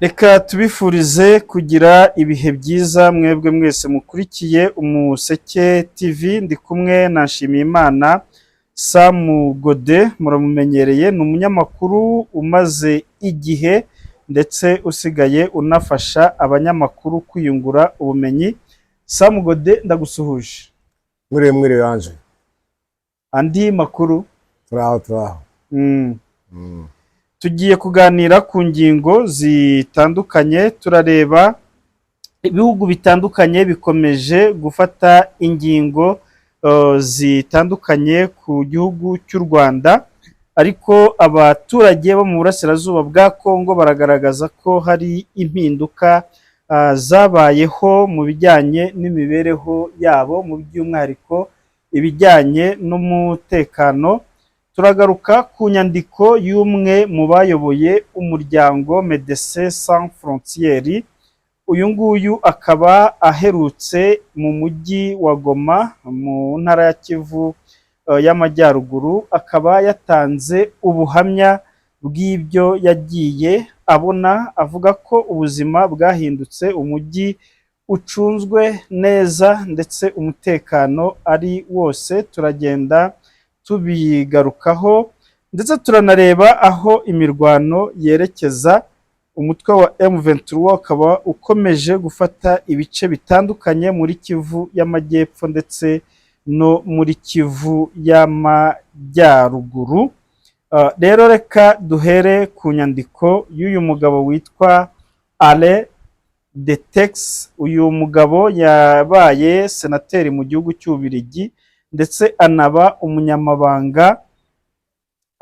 Reka tubifurize kugira ibihe byiza mwebwe mwese mukurikiye Umuseke TV. Ndi kumwe na Nshimiyimana Samu Gode, muramumenyereye, ni umunyamakuru umaze igihe ndetse usigaye unafasha abanyamakuru kwiyungura ubumenyi. Samu Gode, ndagusuhuje. Mwiriwe, mwiriwe Anje. Andi makuru? Turaho, turaho. Tugiye kuganira ku ngingo zitandukanye. Turareba ibihugu bitandukanye bikomeje gufata ingingo zitandukanye ku gihugu cy'u Rwanda, ariko abaturage bo mu burasirazuba bwa Kongo baragaragaza ko hari impinduka zabayeho mu bijyanye n'imibereho yabo, mu by'umwihariko ibijyanye n'umutekano. Turagaruka ku nyandiko y'umwe mu bayoboye umuryango Médecins Sans Frontières. Uyu nguyu akaba aherutse mu mujyi wa Goma mu ntara ya Kivu y'Amajyaruguru, akaba yatanze ubuhamya bw'ibyo yagiye abona, avuga ko ubuzima bwahindutse, umujyi ucunzwe neza ndetse umutekano ari wose. Turagenda tubigarukaho, ndetse turanareba aho imirwano yerekeza. Umutwe wa M23 ukaba ukomeje gufata ibice bitandukanye muri Kivu y'Amajyepfo ndetse no muri Kivu y'Amajyaruguru. Rero reka duhere ku nyandiko y'uyu mugabo witwa Alain Destexhe. Uyu mugabo yabaye senateri mu gihugu cy'Ububiligi ndetse anaba umunyamabanga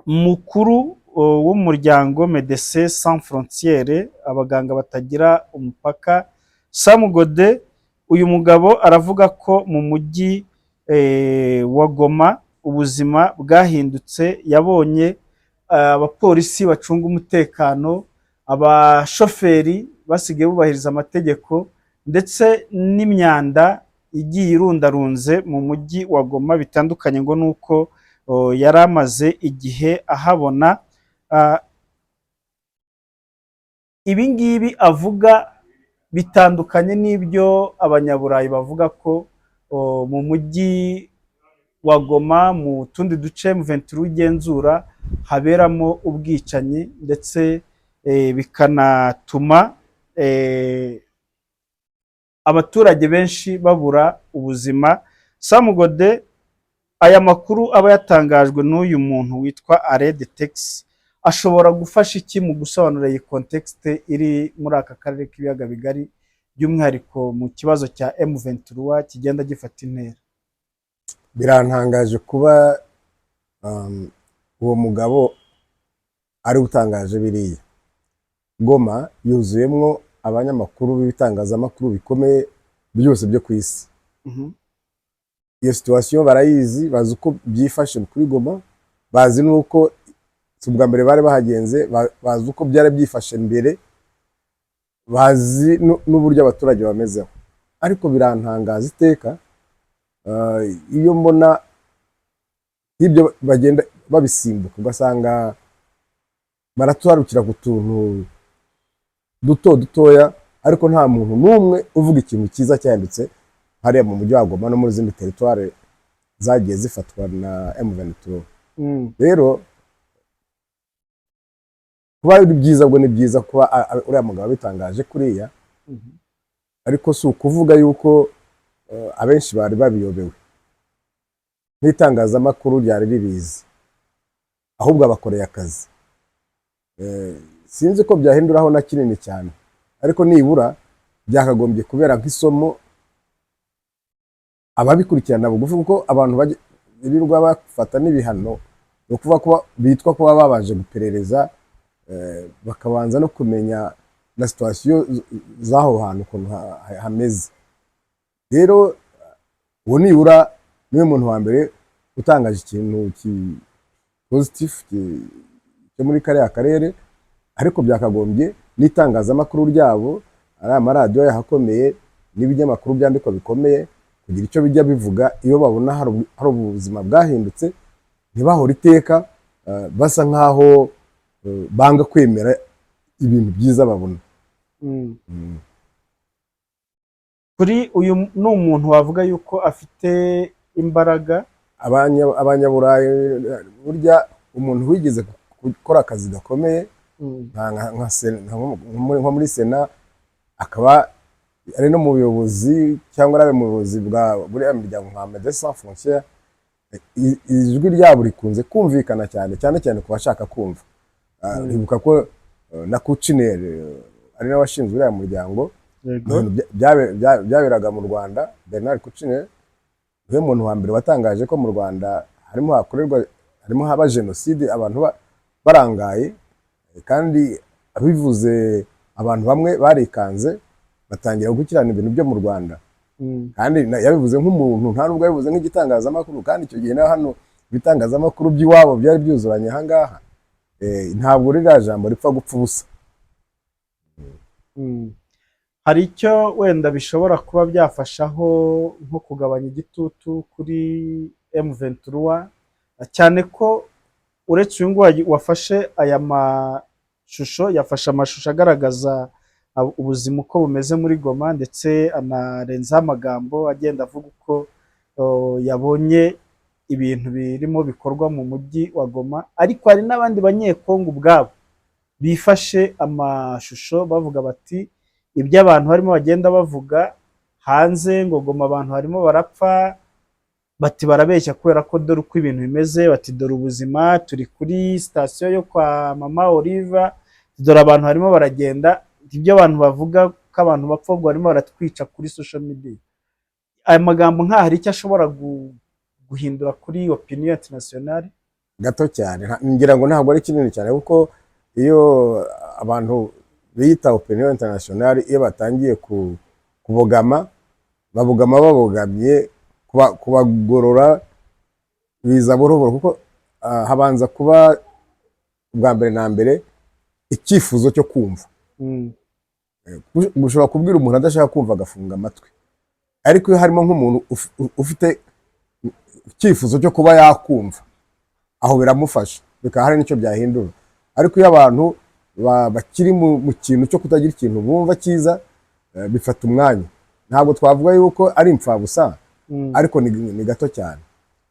mukuru w'umuryango Médecins Sans Frontières, abaganga batagira umupaka. Sam Gode, uyu mugabo aravuga ko mu mujyi wa Goma ubuzima bwahindutse. Yabonye abapolisi bacunga umutekano, abashoferi basigaye bubahiriza amategeko, ndetse n'imyanda igiye irundarunze mu mujyi wa Goma, bitandukanye ngo nuko yari amaze igihe ahabona. Ibi ngibi avuga bitandukanye n'ibyo Abanyaburayi bavuga ko mu mujyi wa Goma, mu tundi duce M23 igenzura, haberamo ubwicanyi ndetse bikanatuma abaturage benshi babura ubuzima. Sam Gode, aya makuru aba yatangajwe n'uyu muntu witwa Alain Destexhe ashobora gufasha iki mu gusobanura iyi contexte iri muri aka karere k'Ibiyaga Bigari, by'umwihariko mu kibazo cya M23 kigenda gifata intera? Birantangaje kuba uwo mugabo ari utangaje biriya. Goma yuzuyemwo abanyamakuru b'ibitangazamakuru bikomeye byose byo ku isi. Iyo situation barayizi, bazi uko byifashe kuri Goma, bazi n'uko si ubwa mbere bari bahagenze, bazi uko byari byifashe mbere, bazi n'uburyo abaturage bamezeho. Ariko birantangaza iteka iyo mbona nk'ibyo bagenda babisimbuka, ugasanga baratuharukira ku tuntu duto dutoya, ariko nta muntu n'umwe uvuga ikintu cyiza cyahindutse hariya mu mujyi wa Goma no muri zindi territoires zagiye zifatwa na M23. Rero kuba ari byiza, ubwo ni byiza kuba uriya mugabo abitangaje kuriya, ariko si ukuvuga yuko abenshi bari babiyobewe n'itangazamakuru ryari ribizi, ahubwo abakoreye akazi. Sinzi ko byahinduraho na kinini cyane, ariko nibura byakagombye kubera nk'isomo ababikurikirana bugufi, kuko abantu birirwa bafata n'ibihano ni ukuvuga ko bitwa kuba babanje guperereza, bakabanza no kumenya na situation z'aho hantu ukuntu hameze. Rero uwo nibura niwe muntu wa mbere utangaje ikintu positif cyo muri kariya karere, ariko byakagombye n'itangazamakuru ryabo, ari amaradiyo yahakomeye n'ibinyamakuru byandikwa bikomeye, kugira icyo bijya bivuga iyo babona hari ubuzima bwahindutse, ntibahore iteka basa nk'aho banga kwemera ibintu byiza babona. Kuri uyu ni umuntu wavuga yuko afite imbaraga. Abanyaburayi burya umuntu wigeze gukora akazi gakomeye nka muri Sena, akaba ari no mu buyobozi cyangwa ari mu buyobozi bwa buriya miryango nka Médecins Sans Frontières, ijwi ryabo rikunze kumvikana cyane cyane cyane ku bashaka kumva. Ndibuka ko na Kouchner, ari nawe washinzwe uriya muryango, ibintu byaberaga mu Rwanda. Bernard Kouchner niwe muntu wa mbere watangaje ko mu Rwanda harimo hakorerwa, harimo haba jenoside, abantu barangaye. Kandi abivuze abantu bamwe barikanze, batangira gukurikirana ibintu byo mu Rwanda. Kandi yabivuze nk'umuntu, nta nubwo yabivuze nk'igitangazamakuru. Kandi icyo gihe na hano ibitangazamakuru by'iwabo byari byuzuranye ahangaha. Ntabwo ririya jambo ripfa gupfa ubusa. Hari icyo wenda bishobora kuba byafashaho nko kugabanya igitutu kuri M23, cyane ko uretse uyu nguyu wafashe aya mashusho, yafashe amashusho agaragaza ubuzima uko bumeze muri Goma, ndetse anarenzaho amagambo agenda avuga uko yabonye ibintu birimo bikorwa mu mujyi wa Goma. Ariko hari n'abandi Banyekongo ubwabo bifashe amashusho bavuga bati ibyo abantu barimo bagenda bavuga hanze ngo Goma abantu barimo barapfa, bati barabeshya, kubera ko dore uko ibintu bimeze, bati dore ubuzima, turi kuri sitasiyo yo kwa Mama Oliva, dore abantu barimo baragenda, ibyo abantu bavuga ko abantu bapfa ubwo barimo baratwica kuri social media. Aya magambo nk'aha hari icyo ashobora guhindura kuri opinion internationale? Gato cyane. Ngira ngo ntabwo ari kinini cyane, kuko iyo abantu biyita opinion internationale, iyo batangiye kubogama, babogama babogamye, kubagorora biza buhoro buhoro, kuko habanza kuba bwa mbere na mbere icyifuzo cyo kumva. Ushobora kubwira umuntu adashaka kumva, agafunga amatwi. Ariko iyo harimo nk'umuntu ufite icyifuzo cyo kuba yakumva, aho biramufasha, bikaba hari n'icyo byahindura. Ariko iyo abantu bakiri mu kintu cyo kutagira ikintu bumva cyiza, bifata umwanya. Ntabwo twavuga yuko ari imfabusa, ariko ni gato cyane.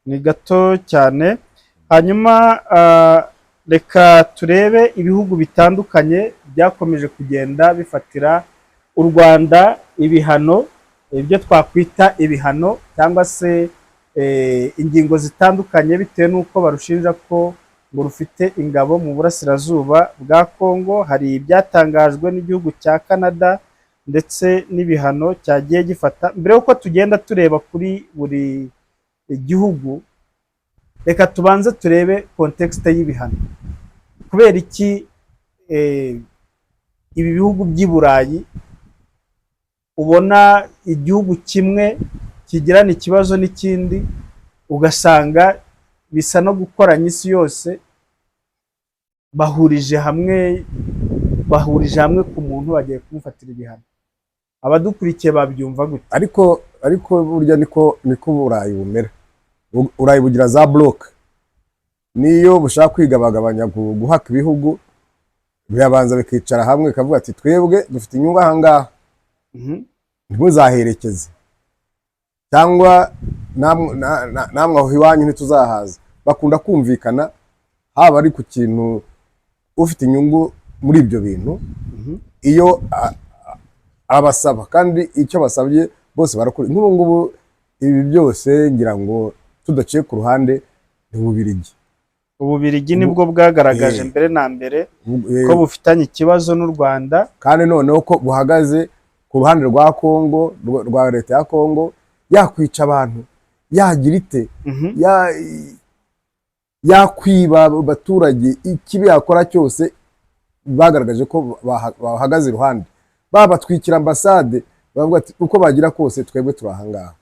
Ni gato cyane. Hanyuma reka turebe ibihugu bitandukanye byakomeje kugenda bifatira u Rwanda ibihano, ibyo twakwita ibihano cyangwa se ingingo zitandukanye, bitewe n'uko barushinja ko ngo rufite ingabo mu burasirazuba bwa Kongo. Hari ibyatangajwe n'igihugu cya Canada ndetse n'ibihano cyagiye gifata. Mbere y'uko tugenda tureba kuri buri gihugu, reka tubanze turebe contexte y'ibihano. Kubera iki ibi bihugu by'i Burayi ubona igihugu kimwe kigirana ikibazo n'ikindi, ugasanga bisa no gukoranya isi yose, bahurije hamwe ku muntu bagiye kumufatira ibihano? Abadukurikiye babyumva gute? Ariko burya niko Uburayi bumera. Uburayi bugira za bloc. Niyo bushaka kwigabagabanya, guhaka ibihugu, birabanza bikicara hamwe bikavuga ati twebwe dufite inyungu aha ngaha, ntimuzaherekeze, cyangwa namwe aho iwanyu ntituzahaza. Bakunda kumvikana, haba ari ku kintu ufite inyungu muri ibyo bintu, iyo abasaba, kandi icyo basabye bose barakora. Nk'ubu ngubu ibi byose, ngira ngo tudaciye ku ruhande, ni Ububirigi. Ububirigi nibwo bwagaragaje mbere na mbere ko bufitanye ikibazo n'u Rwanda. Kandi noneho ko buhagaze ku ruhande rwa Kongo, rwa leta ya Kongo, yakwica abantu, yagira ite, yakwiba abaturage, ikibi yakora cyose, bagaragaje ko bahagaze iruhande. Babatwikira ambasade, bavuga ati uko bagira kose twebwe turi ahangaha.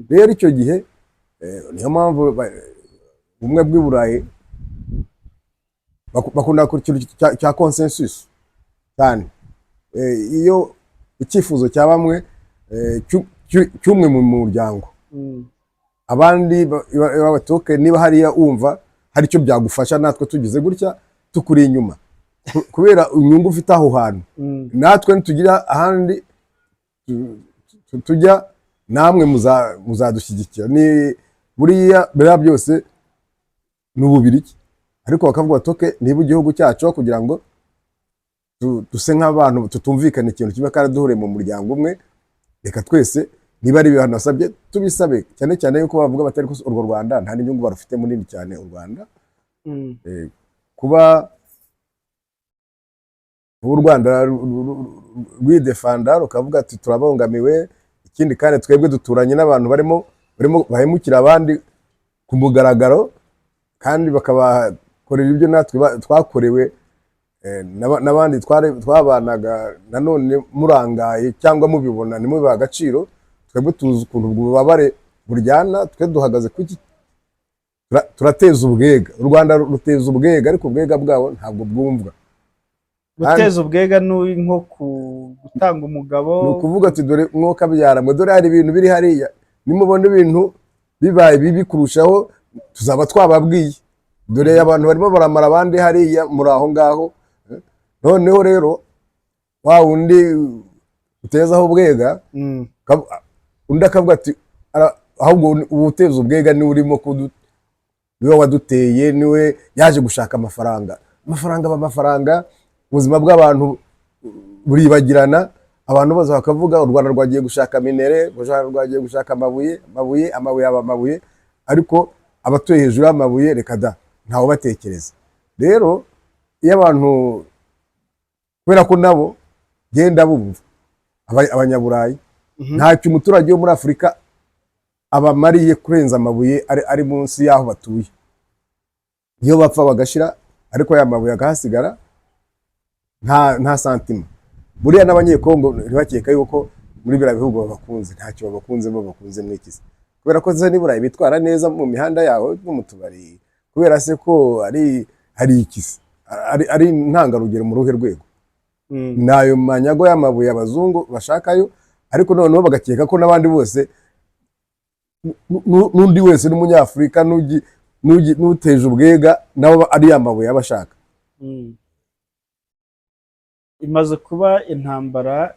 Rero icyo gihe niyo mpamvu ubumwe bw'i Burayi bakunda ku kintu cya consensus cyane. Iyo icyifuzo cya bamwe, cy'umwe mu muryango, abandi bati "Okay, niba hariya wumva hari icyo byagufasha, natwe tugize gutya tukuri inyuma." Kubera inyungu ufite aho hantu. Natwe nitugira ahandi tujya, namwe muzadushyigikira. Ni buriya biriya byose ni Ububirigi, ariko bakavuga bati: "Okay, niba igihugu cyacu kugira ngo duse nk'abantu tutumvikana ikintu kimwe kandi duhuriye mu muryango umwe, reka twese niba ari ibihano basabye tubisabe," cyane cyane yuko bavuga batari ko urwo Rwanda nta n'inyungu barufite munini cyane u Rwanda. Kuba u Rwanda rwidefanda rukavuga ati: "Turabangamiwe." Ikindi kandi, twebwe duturanye n'abantu barimo bahemukira abandi ku mugaragaro kandi bakabakorera ibyo natwe twakorewe n'abandi twabanaga. Nanone murangaye cyangwa mubibona ntimubihe agaciro. Twebwe tuzi ukuntu ubwo bubabare buryana. Twe duhagaze ku iki? Turateza ubwega. U Rwanda ruteza ubwega, ariko ubwega bwabo ntabwo bwumvwa. Guteza ubwega ni nko gutanga umugabo. Ni ukuvuga ati: "Dore mwuka mwe, dore hari ibintu biri hariya. Nimubona ibintu bibaye bibi kurushaho, tuzaba twababwiye. Dore abantu barimo baramara abandi hariya muri aho ngaho." Noneho rero wa wundi utezaho ubwega, undi akavuga ati: "Ahubwo ubu uteza ubwega niwe urimo niwe waduteye, niwe yaje gushaka amafaranga." Amafaranga aba amafaranga, ubuzima bw'abantu buribagirana. Abantu bose bakavuga u Rwanda rwagiye gushaka minerai, u Rwanda rwagiye gushaka amabuye, amabuye, amabuye aba amabuye, ariko abatuye hejuru y'amabuye, reka da, ntawubatekereza. Rero iyo abantu, kubera ko nabo genda bumva Abanyaburayi, ntacyo umuturage wo muri Afurika abamariye kurenza amabuye ari munsi y'aho batuye. Iyo bapfa bagashira, ariko ya mabuye akahasigara, nta santima. Buriya n'Abanyekongo ntibakeka yuko muri biriya bihugu babakunze. Ntacyo babakunzemo. Bakunze mwikize kubera ko se niburayi bitwara neza mu mihanda yaho no mu tubari, kubera se ko ari hari ikisi ari intangarugero mu ruhe rwego? Ni ayo manyago y'amabuye abazungu bashakayo, ariko noneho bagakeka ko n'abandi bose, n'undi wese n'Umunyafurika n'uteje ubwega nabo ari ya mabuye aba ashaka. Imaze kuba intambara,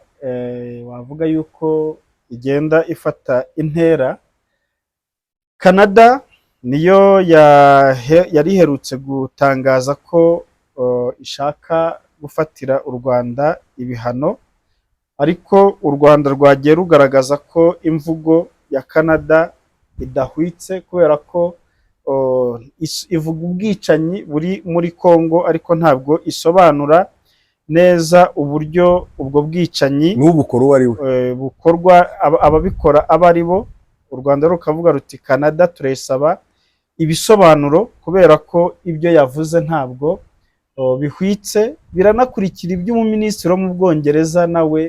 wavuga yuko igenda ifata intera. Canada niyo yari iherutse gutangaza ko ishaka gufatira u Rwanda ibihano, ariko u Rwanda rwagiye rugaragaza ko imvugo ya Canada idahwitse, kubera ko ivuga ubwicanyi buri muri Congo, ariko ntabwo isobanura neza uburyo ubwo bwicanyi n'ubukora uwo ari we bukorwa, ababikora abo ari bo. U Rwanda rukavuga ruti: "Canada turayisaba ibisobanuro kubera ko ibyo yavuze ntabwo bihwitse." Biranakurikira iby'umuminisitiri wo mu Bwongereza nawe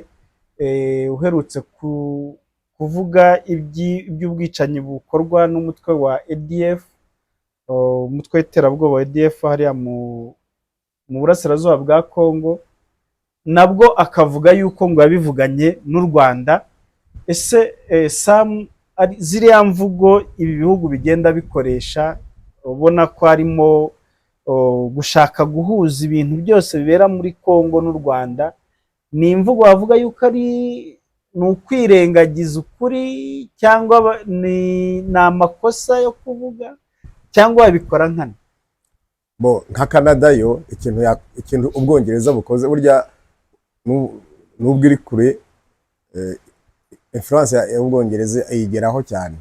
uherutse kuvuga iby'ubwicanyi bukorwa n'umutwe wa ADF, umutwe w'iterabwoba wa ADF hariya mu burasirazuba bwa Congo, nabwo akavuga yuko ngo yabivuganye n'u Rwanda. Ese Sam, ziriya mvugo ibi bihugu bigenda bikoresha, ubona ko harimo gushaka guhuza ibintu byose bibera muri Congo n'u Rwanda, ni imvugo wavuga yuko ari ni ukwirengagiza ukuri, cyangwa ni amakosa yo kuvuga, cyangwa babikora nkana? Bo nka Canada yo, ikintu Ubwongereza bukoze, burya nubwo iri kure, influence y'Ubwongereza iyigeraho cyane.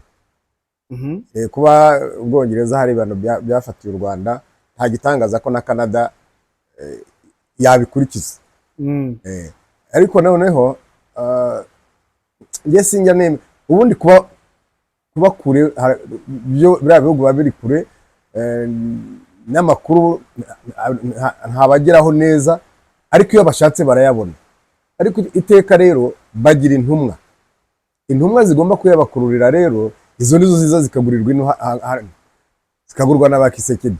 Kuba Ubwongereza hari ibintu byafatiye u Rwanda, nta gitangaza ko na Canada yabikurikiza. Ariko noneho njye sinjya nemera ubundi kuba kure. Byo biriya bihugu biba biri kure, n'amakuru ntabageraho neza, ariko iyo bashatse barayabona. Ariko iteka rero bagira intumwa, intumwa zigomba kuyabakururira. Rero izo nizo ziza zikagurirwa ino zikagurwa na ba Tshisekedi,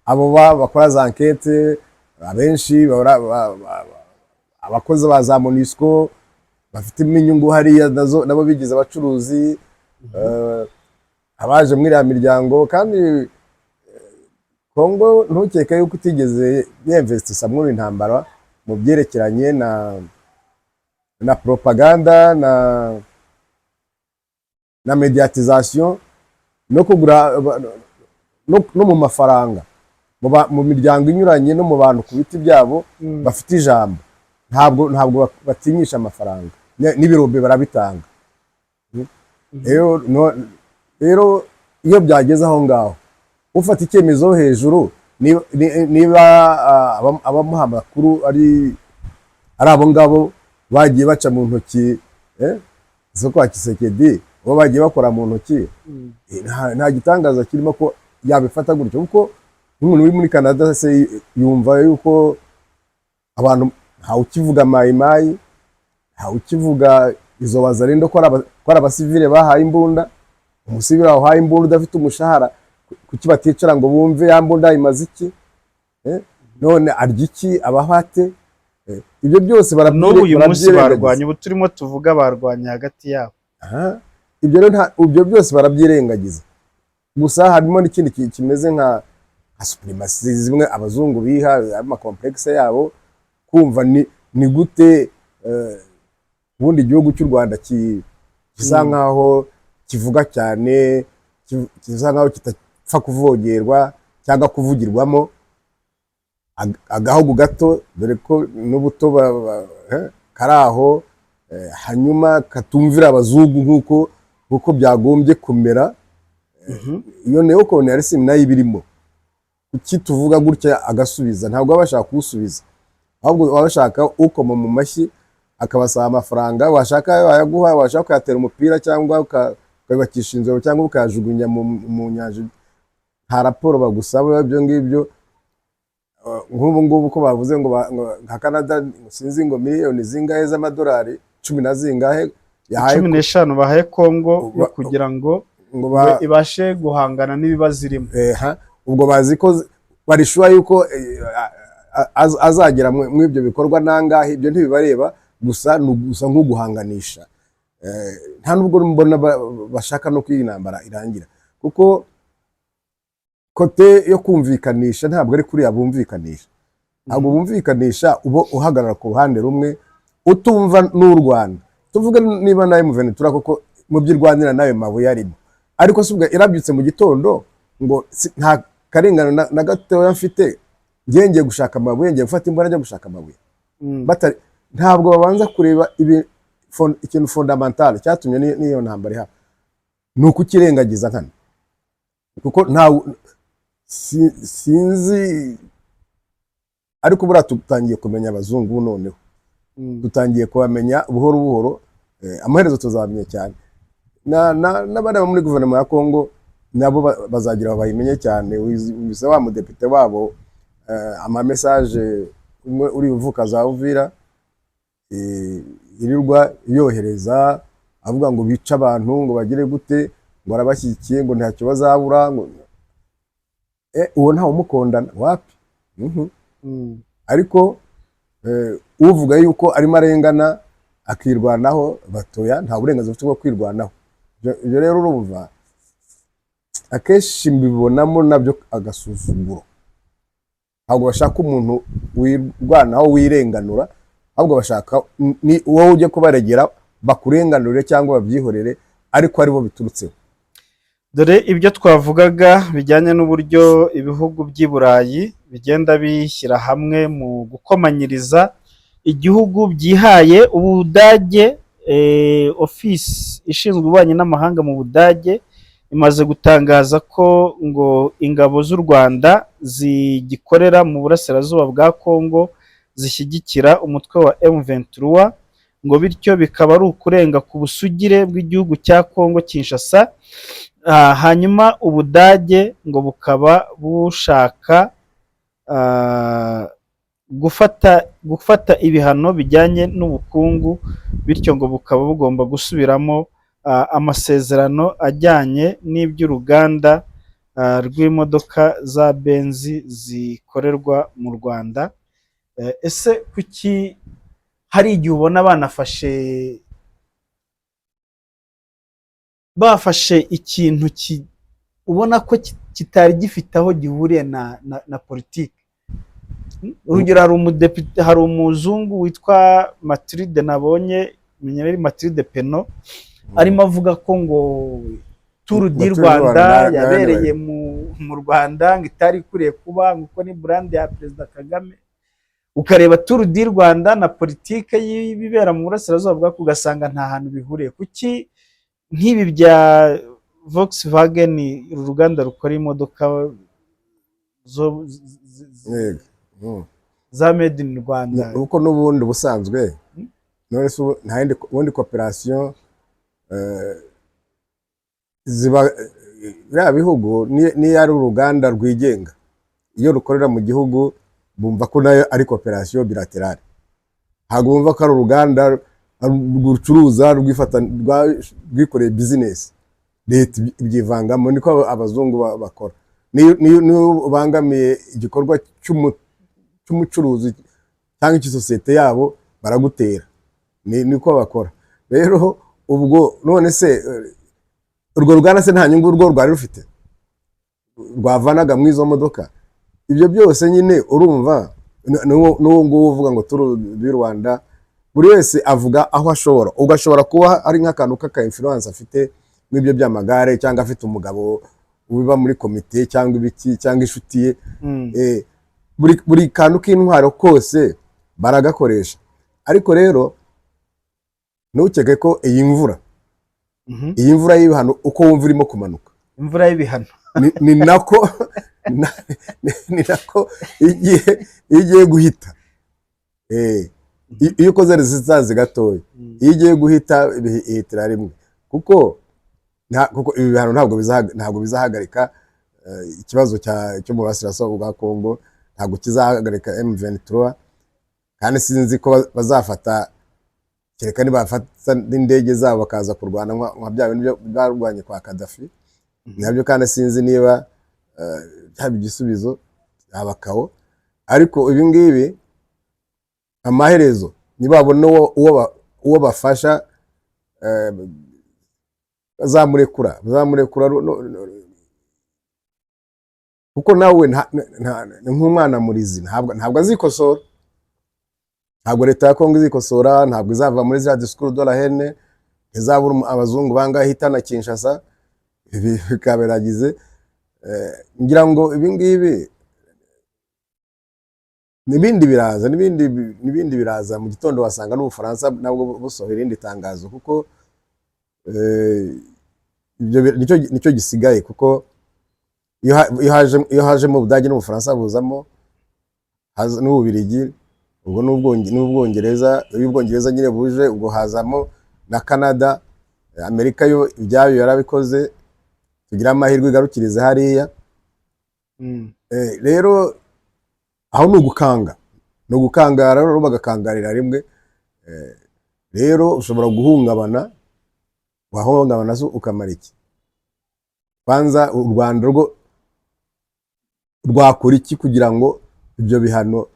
abo bakora za enquête abenshi abakozi ba za MONUSCO bafitemo inyungu hariya, nazo nabo bigize abacuruzi, abaje muri iriya miryango kandi. Kongo ntukeke yuko itigeze yinvestisa muri intambara mu byerekeranye na propaganda na médiatisation no kugura no mu mafaranga mu miryango inyuranye no mu bantu ku biti byabo bafite ijambo. Ntabwo batinyisha amafaranga. N'ibirombe barabitanga. Rero rero iyo byageze aho ngaho, ufata icyemezo hejuru, niba abamuha amakuru ari abo ngabo bagiye baca mu ntoki zo kwa Tshisekedi, bo bagiye bakora mu ntoki, nta gitangaza kirimo ko yabifata gutyo, kuko nk'umuntu uri muri Canada se yumva yuko abantu ntawe ukivuga Mayimayi, ntawe ukivuga izo Wazalendo, ko ari abasivile bahaye imbunda. Umusivile wahaye imbunda udafite umushahara, kuki baticara ngo bumve ya mbunda imaze iki? None arya iki, abaho ate? Ibyo byose N'ubu uyu munsi barabyirengagiza. Barwanya, ubu turimo tuvuga barwanya hagati yabo. Aha. Ibyo rero ibyo byose barabyirengagiza. Gusa harimo n'ikindi kimeze nka suprématie zimwe abazungu biha, amacomplexe yabo, kumva ni gute ubundi igihugu cy'u Rwanda gisa nkaho kivuga cyane, gisa nkaho kitapfa kuvogerwa cyangwa kuvugirwamo. Agahugu gato, dore ko n'ubuto kari aho, hanyuma katumvira abazungu nk'uko byagombye kumera. Iyo néocolonialisme nayo iba irimo. Kuki tuvuga gutya agasubiza? Ntabwo baba bashaka kuwusubiza, ahubwo baba bashaka ukoma mu mashyi akabasaba amafaranga. Washaka wayaguha, washaka ukayatera umupira cyangwa ukayubakisha inzu cyangwa ukayajugunya mu nyanja, nta raporo bagusaba. Ibyo ngibyo, nk'ubu ngubu ko bavuze ngo nka Canada, sinzi ngo miliyoni zingahe z'amadolari, cumi na zingahe yahaye. 15 bahaye Kongo yo kugira ngo ngo ba ibashe guhangana n'ibibazo irimo. Eha, ubwo bazi ko barishuwa yuko azagera mu ibyo bikorwa nangahe, ibyo ntibibareba. Gusa ni gusa nk'uguhanganisha. Nta nubwo mbona bashaka no ko iyi ntambara irangira, kuko côté yo kumvikanisha ntabwo ari kuriya bumvikanisha. Ntabwo bumvikanisha uba uhagarara ku ruhande rumwe utumva n'u Rwanda. Tuvuge niba nawe M23 koko mu byo irwanira nayo mabuye arimo, ariko si ubwo irabyutse mu gitondo ngo nta karengane na gatoya mfite, ngiye ngiye gushaka amabuye, ngiye gufata imbunda njya gushaka amabuye. Ntabwo babanza kureba ikintu fondamental cyatumye n'iyo ntambara ihaba. Ni ukukirengagiza nkana, kuko nta sinzi, ariko buriya tutangiye kumenya abazungu noneho. Dutangiye kubamenya buhoro buhoro, amaherezo tuzabamenya cyane. N'abari muri guverinoma ya Kongo nabo bazagira aho bayimenye cyane. Wumvise wa mudepite wabo, amamessage umwe uri uvuka za Uvira, irirwa yohereza avuga ngo bice abantu, ngo bagire gute, ngo arabashyigikiye, ngo ntacyo bazabura, ngo uwo ntawe umukondana wapi. Ariko uvuga yuko arimo arengana akirwanaho, batoya nta burenganzira ufite bwo kwirwanaho. Ibyo rero urumva akenshi mbibonamo nabyo agasuzuguro. Ntabwo bashaka umuntu wirwanaho wirenganura, ahubwo bashaka ni wowe ujye kubaregera bakurenganure cyangwa babyihorere, ariko aribo biturutseho. Dore ibyo twavugaga bijyanye n'uburyo ibihugu by'i Burayi bigenda bishyira hamwe mu gukomanyiriza igihugu byihaye. Ubudage, ofisi ishinzwe ububanyi n'amahanga mu Budage imaze gutangaza ko ngo ingabo z'u Rwanda zigikorera mu burasirazuba bwa Kongo zishyigikira umutwe wa M23, ngo bityo bikaba ari ukurenga ku busugire bw'igihugu cya Kongo Kinshasa. Hanyuma Ubudage ngo bukaba bushaka gufata ibihano bijyanye n'ubukungu, bityo ngo bukaba bugomba gusubiramo amasezerano ajyanye n'iby'uruganda rw'imodoka za Benz zikorerwa mu Rwanda. Ese kuki hari igihe ubona banafashe bafashe ikintu ubona ko kitari gifite aho gihuriye na politiki. Urugero, hari umudepite, hari umuzungu witwa Mathilde, nabonye menya ari Mathilde Panot, arimo avuga ko ngo Tour du Tour du Rwanda Rwanda yabereye mu Rwanda ngo itari ikwiriye kuba, ngo uko ni brand ya Perezida Kagame. Ukareba Tour du Rwanda na politike y'ibibera mu burasirazuba bwa, ugasanga nta hantu bihuriye. Kuki nk'ibi bya Volkswagen, uru ruganda rukora imodoka zo Yego. Za made in Rwanda? Kuko n'ubundi ubusanzwe, none se ubu nta yindi ubundi coopération ziba biriya bihugu, niyo ari uruganda rwigenga, iyo rukorera mu gihugu bumva ko nayo ari coopération bilatérale. Ntabwo bumva ko ari uruganda rucuruza rwifata, rwikoreye business, leta ibyivangamo. Niko abazungu bakora. Niyo ubangamiye igikorwa cy'umucuruzi cyangwa icy'isosiyete yabo, baragutera. Niko bakora rero. Ubwo none se urwo ruganda se nta nyungu urwo rwari rufite rwavanaga mu izo modoka? Ibyo byose nyine urumva, n'uwo nguwo uvuga ngo Tour du Rwanda, buri wese avuga aho ashobora. Ubwo ashobora kuba ari nk'akantu k'aka influence afite nk'ibyo by'amagare, cyangwa afite umugabo uba muri komite cyangwa ibiki cyangwa inshuti ye. Buri kantu k'intwaro kose baragakoresha. Ariko rero ntukeke ko iyi mvura, iyi mvura y'ibihano, uko wumva irimo kumanuka, Imvura y'ibihano. Ni nako iyo igiye guhita, iyo ukoze resistance gatoya, iyo igiye guhita ihitira rimwe, kuko ibi bihano ntabwo bizahagarika ikibazo cyo mu burasirazuba bwa Kongo, ntabwo kizahagarika M23. Kandi sinzi ko bazafata, kereka nibafata n'indege zabo bakaza kurwana nka bya bintu barwanye kwa Kadafi nabyo. Kandi sinzi niba byaba igisubizo, byaba kawo. Ariko ibi ngibi amaherezo nibabona uwo bafasha, bazamurekura kuko nawe ni nk'umwana murizi, ntabwo azikosora. Ntabwo leta ya Kongo izikosora, ntabwo izava muri za discours de la haine, ntizabura abazungu bangahe ihitana Kinshasa, ibi bikaba biragize. Ngira ngo ibi ngibi n'ibindi biraza, n'ibindi biraza. Mu gitondo wasanga n'Ubufaransa nabwo busohora irindi tangazo, kuko ibyo nicyo gisigaye, kuko iyo hajemo Ubudage n'Ubufaransa, buzamo n'Ububirigi, ubwo n'Ubwongereza. Iyo Ubwongereza nyine buje, ubwo hazamo na Canada. Amerika yo ibyayo yarabikoze, tugira amahirwe igarukirize hariya. Rero aho ni ugukanga, ni ugukangara rero, bagakangarira rimwe. Rero ushobora guhungabana, wahungabana se ukamara iki? Kwanza u Rwanda rwo rwakora iki kugira ngo ibyo bihano?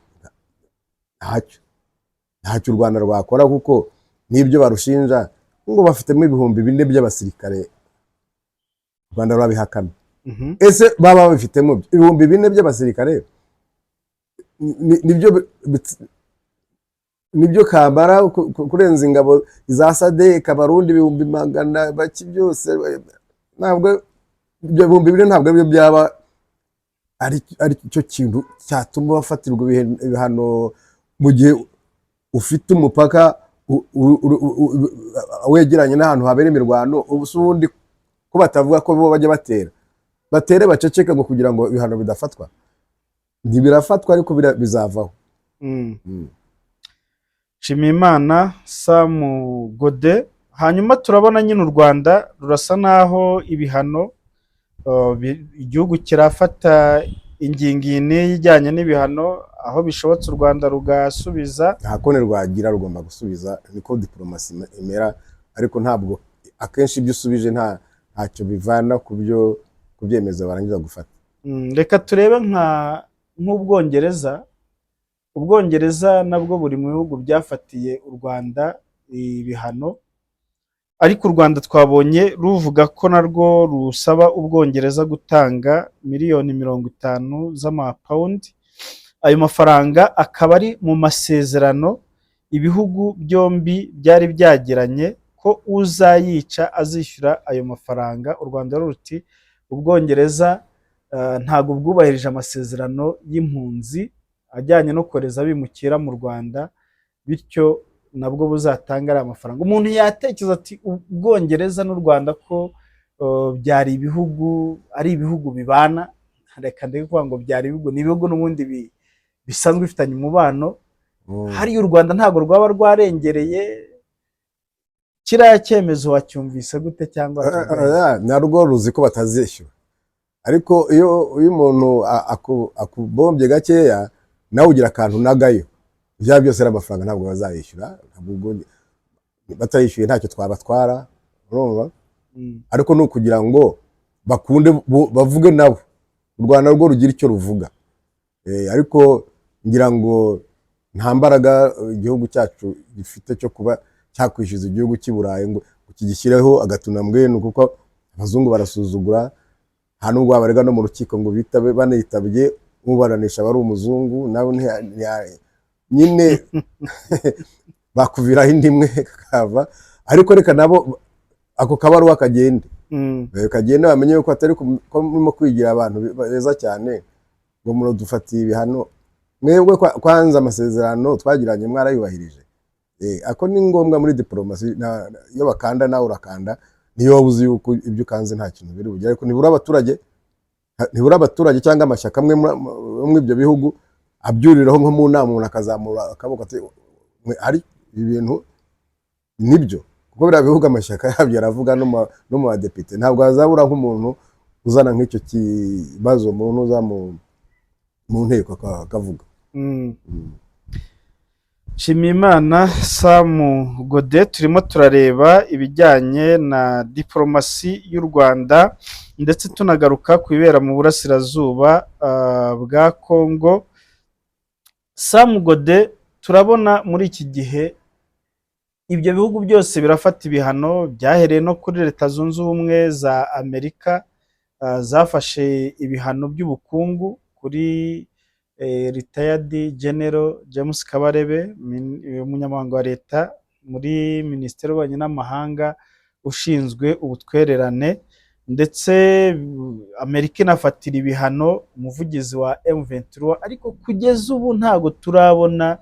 Ntacyo u Rwanda rwakora, kuko n'ibyo barushinja ngo bafitemo 4000 by'abasirikare, u Rwanda rurabihakana. Ese baba babifitemo 4000 by'abasirikare, nibyo nibyo kamara kurenza ingabo za SADC, Abarundi ibihumbi magana baki byose? Ntabwo ibyo 4000 ntabwo aribyo byaba ari cyo kintu cyatuma bafatirwa ibihano, mu gihe ufite umupaka wegeranye n'ahantu habera imirwano. Ubu se ubundi ko batavuga ko bo bajya batera, batere baceceke ngo kugira ngo ibihano bidafatwa? Ntibirafatwa, ariko bizavaho. Nshimiyimana Samu Gode. Hanyuma turabona nyine u Rwanda rurasa naho ibihano, igihugu kirafata ingingo iyi n'iyi ijyanye n'ibihano, aho bishobotse u Rwanda rugasubiza. Nta kundi rwagira, rugomba gusubiza, niko diporomasi imera. Ariko ntabwo akenshi ibyo usubije ntacyo bivana ku byemezo barangiza gufata. Reka turebe nk'Ubwongereza. Ubwongereza nabwo buri mu bihugu byafatiye u Rwanda ibihano. Ariko u Rwanda twabonye ruvuga ko narwo rusaba Ubwongereza gutanga miliyoni 50 z'amapawundi. Ayo mafaranga akaba ari mu masezerano ibihugu byombi byari byagiranye ko uzayica azishyura ayo mafaranga. U Rwanda ruti: "Ubwongereza ntabwo bwubahirije amasezerano y'impunzi ajyanye no kohereza abimukira mu Rwanda, bityo nabwo buzatanga ariya mafaranga." Umuntu yatekereza ati: "Ubwongereza n'u Rwanda ko byari ibihugu, ari ibihugu bibana," reka ndeke kuvuga ngo byari ibihugu, ni ibihugu n'ubundi bisanzwe bifitanye umubano. Hariya u Rwanda ntabwo rwaba rwarengereye? Kiriya cyemezo wacyumvise gute cyangwa wakivugaho? Narwo ruzi ko batazishyura, ariko iyo umuntu akubombye gakeya, nawe ugira akantu nagayo. Byaba byose ari amafaranga, ntabwo bazayishyura. Ntabwo batayishyuye ntacyo twabatwara, urumva? Ariko ni ukugira ngo bakunde bavuge nabo, u Rwanda rwo rugira icyo ruvuga. Ariko ngira ngo nta mbaraga igihugu cyacu gifite cyo kuba cyakwishyuza igihugu cy'i Burayi ngo kigishyireho agatunambwenu, kuko abazungu barasuzugura. Nta nubwo wabarega no mu rukiko ngo bitabe, banitabye ubaranisha aba ari umuzungu, nawe nyine bakuviraho indi imwe kakava. Ariko reka nabo ako kabaruwa kagende. Kagende bamenye yuko atari ko murimo kwigira abantu beza cyane ngo muradufatiye ibihano. Mwebwe kwanza amasezerano twagiranye mwarayubahirije? Ako ni ngombwa muri diporomasi. Iyo bakanda nawe urakanda, niyo waba uzi yuko ibyo ukanze nta kintu biri bugere. Ariko nibura abaturage cyangwa amashyaka amwe muri ibyo bihugu abyuriraho nko mu nama, umuntu akazamura akaboko ati: "Mwe, hari ibi bintu nibyo," kuko biriya bihugu amashyaka yabyo aravuga no mu badepite. Ntabwo hazabura nk'umuntu uzana nk'icyo kibazo umuntu uza mu nteko akavuga. Nshimiyimana Samu Gode, turimo turareba ibijyanye na diporomasi y'u Rwanda, ndetse tunagaruka ku bibera mu burasirazuba bwa Kongo. Samu Gode, turabona muri iki gihe ibyo bihugu byose birafata ibihano, byahereye no kuri Leta Zunze Ubumwe za Amerika, zafashe ibihano by'ubukungu kuri retired General James Kabarebe, umunyamabanga wa leta muri Minisiteri y'Ububanyi n'Amahanga ushinzwe ubutwererane, ndetse Amerika inafatira ibihano umuvugizi wa M23. Ariko kugeza ubu ntabwo turabona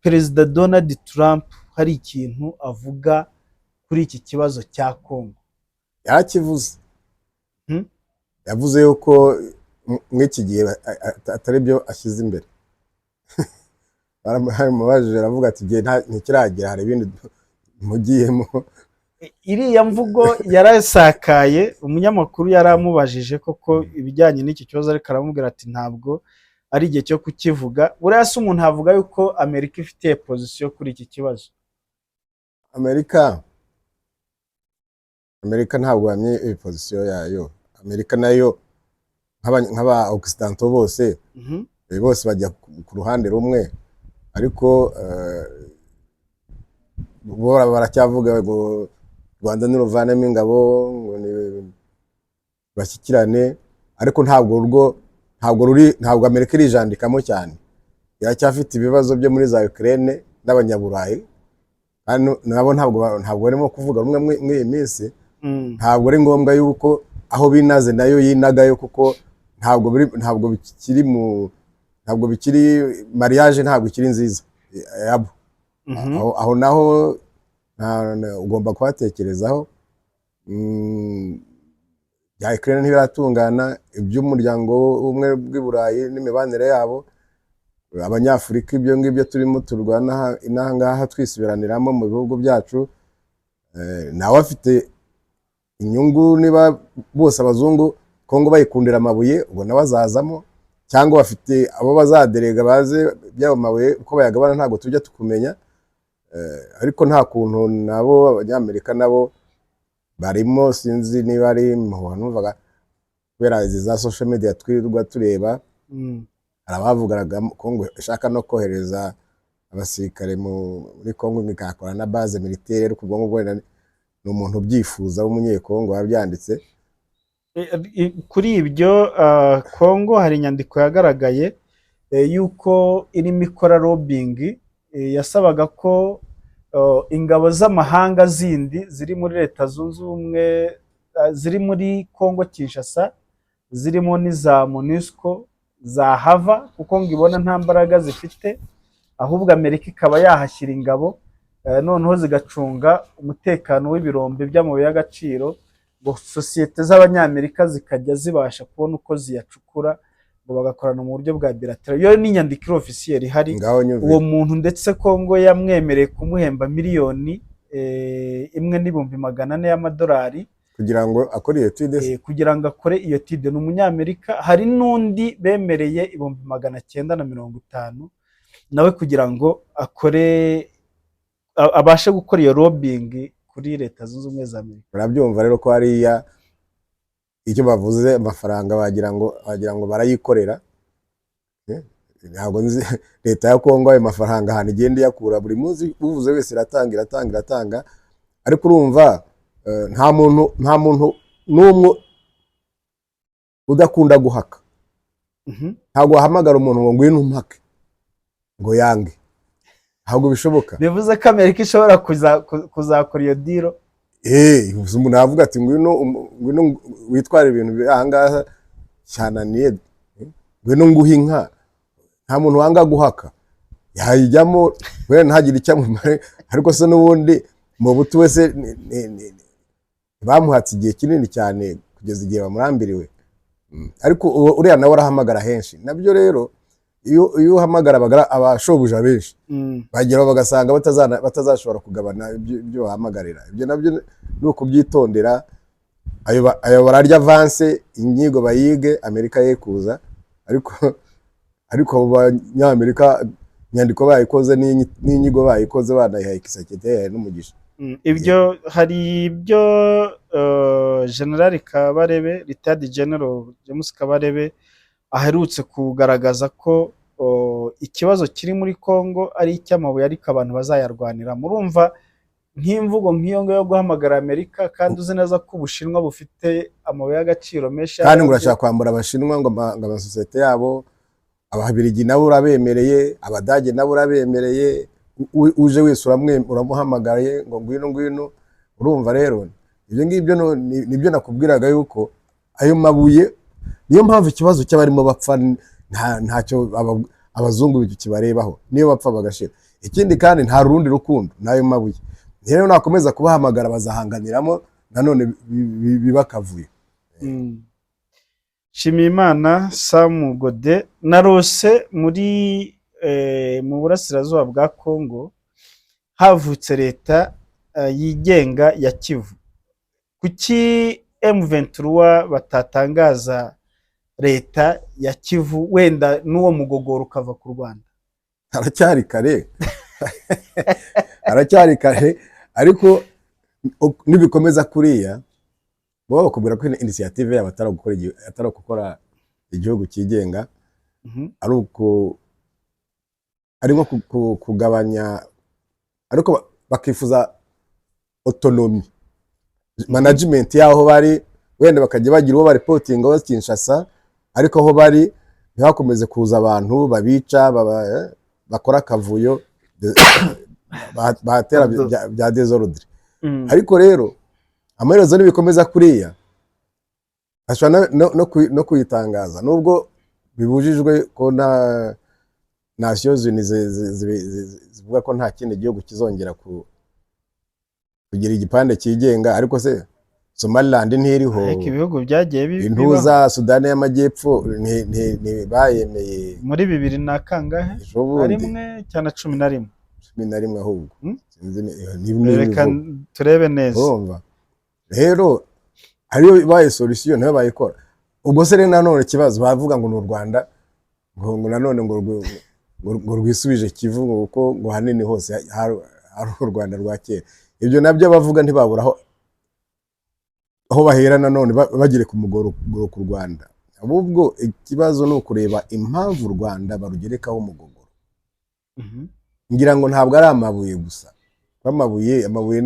Perezida Donald Trump hari ikintu avuga kuri iki kibazo cya Congo. Yarakivuze. Yavuze yuko mw'iki gihe atari byo ashyize imbere. Baramubajije, aravuga ati: "Igihe ntikiragera, hari ibindi mugiyemo." Iriya mvugo yarasakaye. Umunyamakuru yaramubajije koko ibijyanye n'iki kibazo, ariko aramubwira ati: "Ntabwo ari igihe cyo kukivuga." Buriya se umuntu avuga yuko Amerika ifitiye position kuri iki kibazo? Amerika ntabwo yamye position yayo. Amerika nayo nk'aba occidentaux bose, bose bajya ku ruhande rumwe, ariko bo baracyavuga ngo Rwanda niruvanemo ingabo ngo bashyikirane. Ariko ntabwo urwo ntabwo ruri, ntabwo Amerika irijandikamo cyane. Iracyafite ibibazo byo muri za Ukraine n'Abanyaburayi, kandi nabo ntabwo barimo kuvuga rumwe muri iyi minsi. Ntabwo ari ngombwa yuko aho binaze nayo yinagayo, kuko ntabwo bikiri mu ntabwo bikiri mariage, ntabwo ikiri nziza yabo. Aho naho ugomba kuhatekerezaho. Bya Ukraine ntibiratungana, iby'umuryango w'ubumwe bw'i Burayi n'imibanire yabo, Abanyafurika, ibyo ngibyo turimo turwana inaha ngaha twisubiraniramo mu bihugu byacu. Nawe afite inyungu. Niba bose abazungu Kongo bayikundira amabuye, ubwo nawe azazamo, cyangwa bafite abo bazaderega baze by'ayo mabuye uko bayagabana, ntabwo tujya tukumenya. Ariko nta kuntu nabo Abanyamerika nabo barimo, sinzi niba ari impuha numvaga kubera izi za social media twirirwa tureba. Hari abavugaga Kongo ishaka no kohereza abasirikare muri Kongo, ngo ikahakora na base militaire, ariko ubwo ngubwo wenda Ni umuntu ubyifuza w'Umunyekongo wabyanditse. Kuri ibyo, Kongo hari inyandiko yagaragaye yuko irimo ikora lobbying, yasabaga ko ingabo z'amahanga zindi ziri muri Leta Zunze Ubumwe, ziri muri Kongo Kinshasa, zirimo n'iza MONUSCO, zahava kuko ngo ibona nta mbaraga zifite, ahubwo Amerika ikaba yahashyira ingabo, noneho zigacunga umutekano w'ibirombe by'amabuye y'agaciro, ngo sosiyete z'Abanyamerika zikajya zibasha kubona uko ziyacukura, ngo bagakorana mu buryo bwa bilateral. Iyo ni inyandiko iri officiel ihari. Ngaho nyumvira. Uwo muntu ndetse Kongo yamwemereye kumuhemba miliyoni 1,400,000 y'amadolari kugira ngo akore iyo étude. Kugira ngo akore iyo étude. Ni Umunyamerika. Hari n'undi bemereye 950,000 nawe kugira ngo akore, abashe gukora iyo lobbying kuri Leta Zunze Ubumwe za Amerika. Urabyumva rero ko hariya icyo bavuze amafaranga wagira ngo barayikorera. Ntabwo nzi leta ya Kongo ayo mafaranga ahantu igenda iyakura. Buri munsi uvuze wese iratanga, iratanga, iratanga. Ariko urumva, nta muntu n'umwe udakunda guhaka. Ntabwo wahamagara umuntu ngo ngwino umpake ngo yange, ntabwo bishoboka. Bivuze ko Amerika ishobora kuzakora iyo deal. Umuntu yavuga ati ngwino ngwino witware ibintu biri aha ngaha cyananiye, ngwino nguhe inka. Nta muntu wanga guhaka, yayijyamo wenda ntagire icyo amumare. Ariko se n'ubundi Mobutu wese bamuhatse igihe kinini cyane kugeza igihe bamurambiriwe. Ariko uriya nawe arahamagara henshi. Nabyo rero iyo uhamagara abashobuja benshi bageraho bagasanga batazashobora kugabana ibyo bahamagarira. Ibyo nabyo ni ukubyitondera. Ayo bararya avance, inyigo bayige, Amerika ye kuza. Ariko abo Banyamerika inyandiko bayikoze n'inyigo bayikoze, banayihaye Tshisekedi, yayihaye n'umugisha. Ibyo hari ibyo General Kabarebe, retired General James Kabarebe, aherutse kugaragaza ko ikibazo kiri muri Congo ari icy'amabuye, ariko abantu bazayarwanira. Murumva nk'imvugo nk'iyo ngiyo yo guhamagara Amerika kandi uzi neza ko Ubushinwa bufite amabuye y'agaciro menshi Kandi ngo yarabyo. Urashaka kwambura Abashinwa ngo amasosiyete yabo, Ababiligi nabo urabemereye, Abadage nabo urabemereye, uje wese uramuhamagaye ngo ngwino, ngwino. Urumva rero ibyo ngibyo nibyo nakubwiraga yuko ayo mabuye niyo mpamvu ikibazo cy'abarimo bapfa ntacyo abazungu kibarebaho, niyo bapfa bagashira. Ikindi kandi nta rundi rukundo n'ayo mabuye. Rero nakomeza kubahamagara bazahanganiramo nanone biba akavuyo. Nshimiyimana Sam Gode narose muri mu burasirazuba bwa Congo havutse leta yigenga ya Kivu. Kuki M23 batatangaza leta ya Kivu, wenda n'uwo mugogoro ukava ku Rwanda? Haracyari kare, haracyari kare. Ariko nibikomeza kuriya baba bakubwira ko initiative yabo atari ugukora igihugu cyigenga, ari uku ari nko kugabanya, ariko bakifuza autonomy management y'aho bari, wenda bakajya bagira uwo bareportinga wa Kinshasa, ariko aho bari ntihakomeze kuza abantu babica, bakora akavuyo, bahatera bya désordre. Ariko rero amaherezo nibikomeza kuriya ashobora no kuyitangaza, nubwo bibujijwe ko na Nations Unies zivuga ko nta kindi gihugu kizongera kugira igipande cyigenga. Ariko se Somaliland ntiriho? Ariko ibihugu byagiye bibaho. Intuza Sudani y'Amajyepfo ntibayemeye Muri bibiri na kangahe? Ejo bundi. Rimwe cyangwa 11? 11 ahubwo. Sinzi Reka niba turebe neza. Urumva rero ariyo ibaye solution nayo bayikora. Ubwo se rero nanone ikibazo bavuga ngo ni u Rwanda, ngo nanone ngo rwisubije Kivu, ngo kuko ngo hanini hose hari u Rwanda rwa kera. Ibyo nabyo abavuga ntibabura aho bahera nanone bagere ku mugorogoro ku Rwanda. Ahubwo ikibazo ni ukureba impamvu u Rwanda barugerekaho umugogoro. Ngira ngo ntabwo ari amabuye gusa. Amabuye, amabuye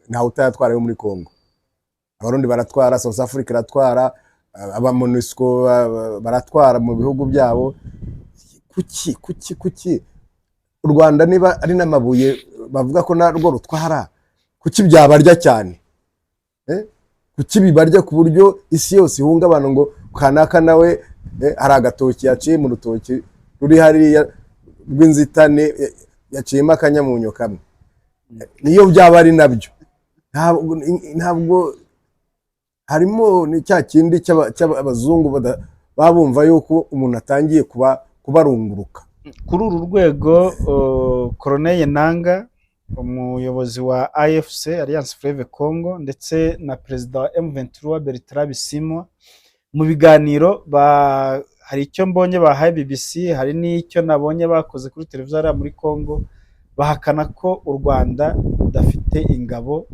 ntawe utayatwara yo muri Congo. Abarundi baratwara, South Africa iratwara, aba MONUSCO baratwara mu bihugu byabo. Kuki u Rwanda, niba ari n'amabuye bavuga ko narwo rutwara, kuki byabarya cyane? Eh? Kuki bibarya ku buryo isi yose ihungabana ngo kanaka nawe hari agatoki yaciye mu rutoki ruri hariya rw'inzitane, yaciyemo akanyamunyo kamwe? Niyo byaba ari nabyo, ntabwo harimo ni cya kindi cy'abazungu baba bumva yuko umuntu atangiye kuba kubarunguruka. Kuri uru rwego, Corneille Nanga, umuyobozi wa AFC, Alliance Fleuve Congo, ndetse na perezida wa M23 Bertrand Bisimwa, mu biganiro hari icyo mbonye bahaye BBC, hari n'icyo nabonye bakoze kuri televiziyo hariya muri Congo, bahakana ko u Rwanda rudafite ingabo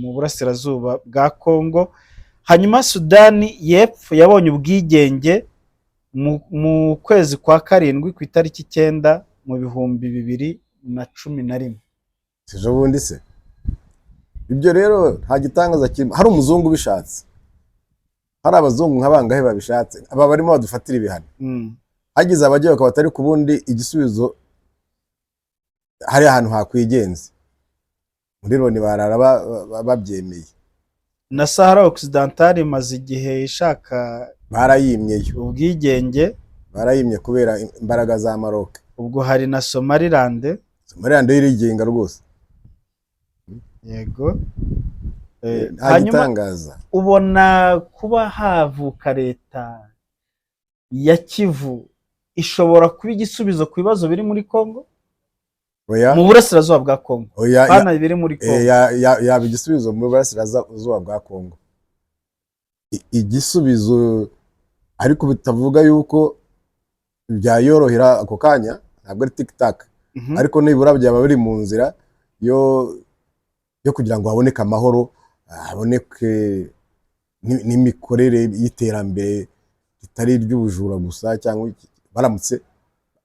mu burasirazuba bwa Congo. Hanyuma Sudani y'Epfo yabonye ubwigenge mu kwezi kwa karindwi ku itariki 9 mu 2011. Ejo bundi se? Ibyo rero nta gitangaza kirimo. Hari umuzungu ubishatse, hari abazungu nka bangahe babishatse, aba barimo badufatira ibihano, hagize abajya bakaba batari ku bundi igisubizo, hari ahantu hakwigenza muri Loni barara babyemeye. Na Sahara Occidental imaze igihe ishaka Barayimyeyo. ubwigenge. Barayimye kubera imbaraga za Maroc. Ubwo hari na Somaliland. Somaliland yo irigenga rwose. Yego. Nta Hanyuma gitangaza. ubona kuba havuka leta ya Kivu ishobora kuba igisubizo ku bibazo biri muri Congo? Oya. Mu burasirazuba bwa Congo. Oya. Hano biri muri Congo. Yaba igisubizo mu burasirazuba bwa Congo, igisubizo, ariko bitavuga yuko byayorohera ako kanya, ntabwo ari tic tac. Ariko nibura byaba biri mu nzira yo kugira ngo haboneke amahoro, haboneke n'imikorere y'iterambere ritari iry'ubujura gusa cyangwa baramutse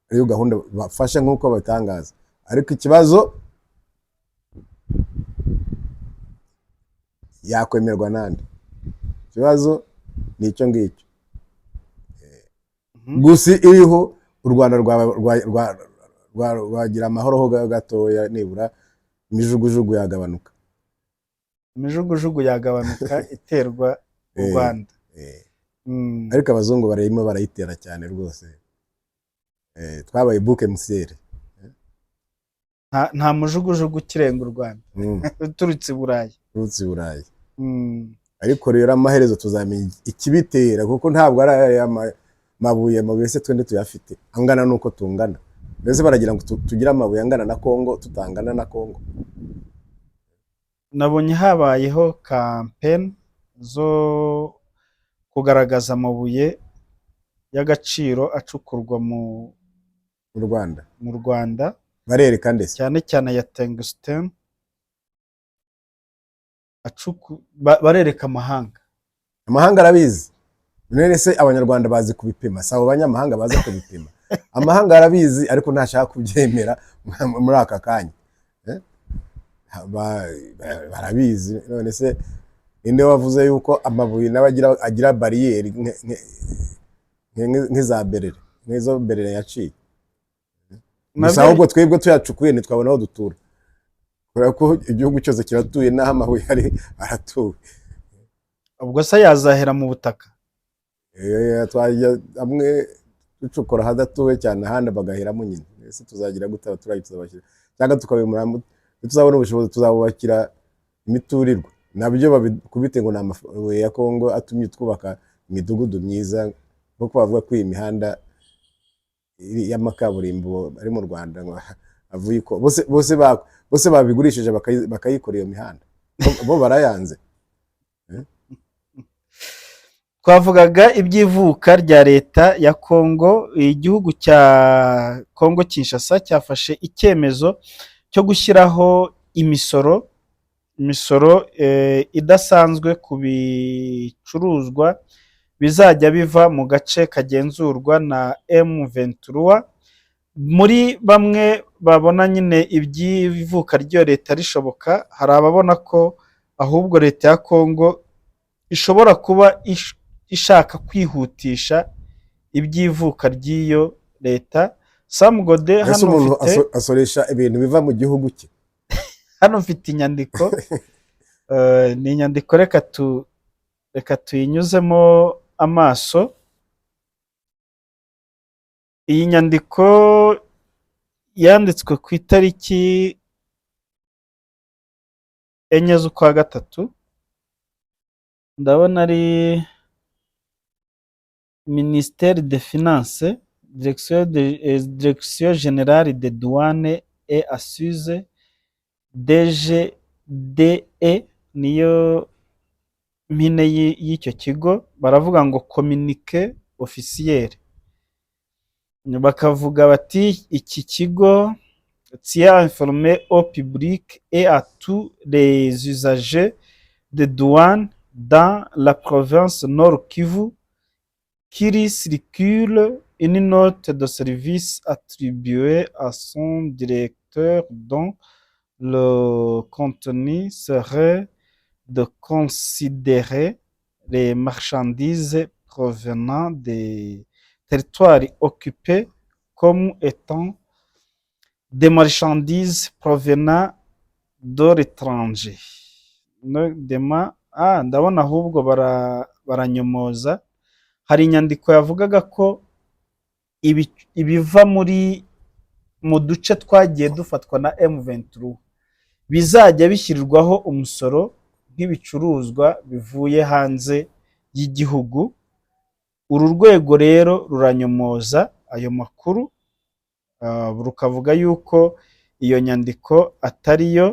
ariyo gahunda bafashe nk'uko babitangaza. Ariko ikibazo, yakwemerwa nande? Ikibazo ni icyo ngicyo. Gusa iriho, u Rwanda rwagira amahoro ho gatoya, nibura imijugujugu yagabanuka. Imijugujugu yagabanuka iterwa u Rwanda. Ariko abazungu barimo barayitera cyane rwose. Twabaye bouc émissaire. Nta mujugujugu ukirenga u Rwanda uturutse i Burayi. Urutse i Burayi. Ariko rero amaherezo tuzamenya ikibitera, kuko ntabwo ari aya mabuye. Amabuye se twende tuyafite angana n'uko tungana? Mbese baragira ngo tugire amabuye angana na Kongo tutangana na Kongo? Nabonye habayeho campaign zo kugaragaza amabuye y'agaciro acukurwa mu Mu Rwanda. Mu Rwanda. Barereka ndetse Cyane cyane ya tungsten barereka amahanga. Amahanga arabizi. None se Abanyarwanda bazi kubipima? Si abo banyamahanga baza kubipima? Amahanga arabizi, ariko ntashaka kubyemera muri aka kanya. Eh? Barabizi. None se ninde wavuze yuko amabuye nawe agira bariyeri nk'iza Berere, nk'izo Berere yaciye gusa? Ahubwo twebwe tuyacukuye ntitwabona aho dutura, kubera ko igihugu cyose kiratuye, n'aho amabuye ari aratuwe. Ubwo se yazahera mu butaka? Twajya hamwe ducukura ahadatuwe cyane, ahandi bagaheramo nyine. Ese tuzagira gute? Abaturage tuzabashyira cyangwa tukabimura? Tuzabona ubushobozi tuzabubakira imiturirwa, nabyo babikubite ngo ni amabuye ya Kongo atumye twubaka imidugudu myiza, nkuko bavuga ko iyi mihanda y'amakaburimbo ari mu Rwanda ngo avuye ko bose babigurishije bakayikora iyo mihanda, bo barayanze. Twavugaga iby'ivuka rya leta ya Kongo. Igihugu cya Kongo Kinshasa cyafashe icyemezo cyo gushyiraho imisoro idasanzwe ku bicuruzwa bizajya biva mu gace kagenzurwa na M23. Muri bamwe babona nyine iby'ivuka ry'iyo leta rishoboka, hari ababona ko ahubwo leta ya Kongo ishobora kuba ishaka kwihutisha iby'ivuka ry'iyo leta. Samugode, Ese hano umuntu mfite asoresha ibintu biva mu gihugu cye? Hano mfite inyandiko, ni inyandiko, reka tuyinyuzemo amaso. Iyi nyandiko yanditswe ku itariki 4 z'ukwa gatatu, ndabona ari Ministère de Finance, Direction Générale de Douane et Accise, DGDE niyo mpine y'icyo kigo. Baravuga ngo "Communiqué officiel", bakavuga bati iki kigo tient à informer au public et à tous les usagers de douane dans la province Nord Kivu qu'il circule une note de service attribuée à son directeur dont le contenu serait de considérer les marchandises provenant des territoires occupés comme étant des marchandises provenant de l'étranger. No, ndabona ahubwo baranyomoza. Hari inyandiko yavugaga ko ibiva mu duce twagiye dufatwa na M23 bizajya bishyirirwaho umusoro nk'ibicuruzwa bivuye hanze y'igihugu. Uru rwego rero ruranyomoza ayo makuru, rukavuga yuko iyo nyandiko atariyo,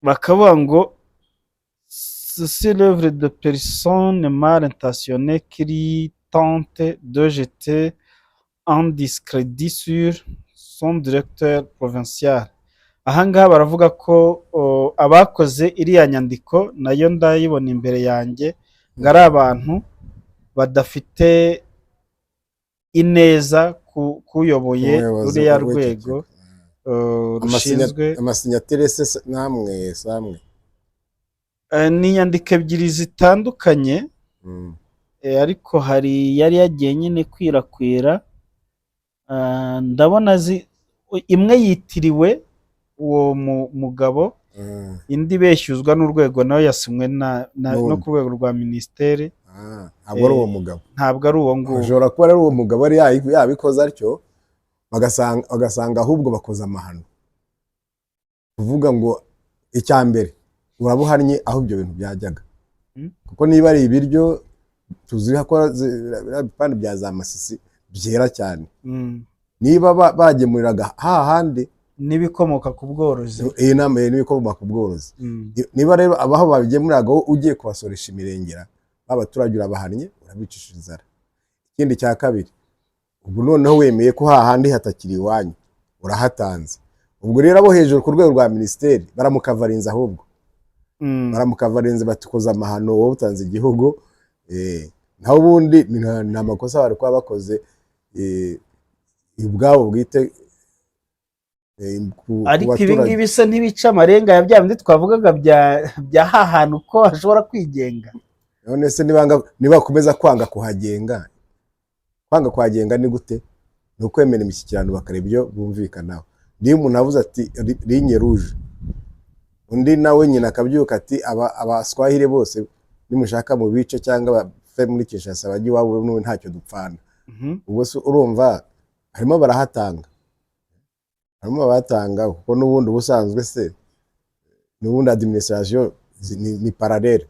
bakavuga ngo "Ceci l'œuvre de personnes mal intentionnées qui tentent de jeter un discrédit sur son directeur provincial." Aha ngaha baravuga ko abakoze iriya nyandiko, nayo ndayibona imbere yanjye, ngo ari abantu badafite ineza kuyoboye Umuyobozi ruriya w'iki rwego kigo. Rushinzwe. Amasignature se namwe samwe? Ni inyandiko ebyiri zitandukanye, ariko hari yari yagiye nyine kwirakwira. Ndabona imwe yitiriwe uwo mugabo, indi beshyuzwa n'urwego, nayo yasinywe no N'undi. ku rwego rwa minisiteri. Ah, ntabwo ari uwo mugabo. Ntabwo ari uwo nguwo. Ashobora kuba ari uwo mugabo ari yabikoze atyo, bagasanga ahubwo bakoze amahano. Kuvuga ngo icya mbere uraba uhannye aho ibyo bintu byajyaga, kuko niba ari ibiryo, tuzi ko biriya bipande bya za Masisi byera cyane, niba bagemuriraga hahandi. N'ibikomoka ku bworozi. Iyi nama n'ibikomoka ku bworozi. Niba rero abaho babigemuriraga, wowe ugiye kubasoresha imirengera, ba baturage urabahannye, urabicisha inzara. Ikindi cya kabiri, ubwo noneho wemeye ko hahandi hatakiri iwanyu, urahatanze. Ubwo rero abo hejuru ku rwego rwa minisiteri baramukavarinze ahubwo, baramukavarinze bati koza amahano, wowe utanze igihugu. Naho ubundi ni amakosa bari kuba bakoze, ubwabo bwite, ku Ariko ibi baturage. ngibi se ntibica amarenga ya bya bindi twavugaga bya hahantu ko hashobora kwigenga? None se nibakomeza kwanga kuhagenga, kwanga kuhagenga ni gute? Ni ukwemera imishyikirano, bakareba ibyo bumvikanaho. Niyo umuntu avuze ati "Ligne rouge", undi nawe nyina akabyuka ati "Abaswahili bose nimushaka mu bice cyangwa bave muri Kinshasa bajye iwabo, n'ubu ntacyo dupfana." Ubwo se urumva harimo barahatanga, harimo abatanga, kuko n'ubundi ubusanzwe se n'ubundi administration ni parallèle.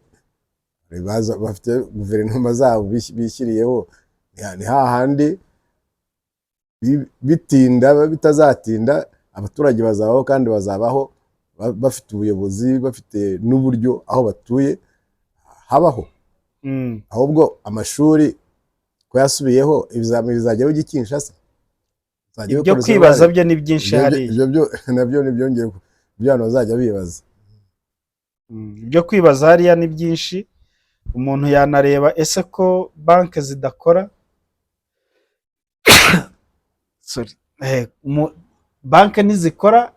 Bafite guverinoma zabo bishyiriyeho. Ni hahandi bitinda bitazatinda, abaturage bazabaho kandi bazabaho bafite ubuyobozi, bafite n'uburyo aho batuye habaho. Ahubwo amashuri ko yasubiyeho, ibizamini bizajya bijya i Kinshasa? Bizajya Ibyo bikora kwibaza uruhare. byo ni byinshi hariya. Ibyo byo nabyo nibyongeye ibyo abantu bazajya bibaza. Ibyo kwibaza hariya ni byinshi. Umuntu yanareba ese ko banki zidakora. Sorry. Banki ntizikora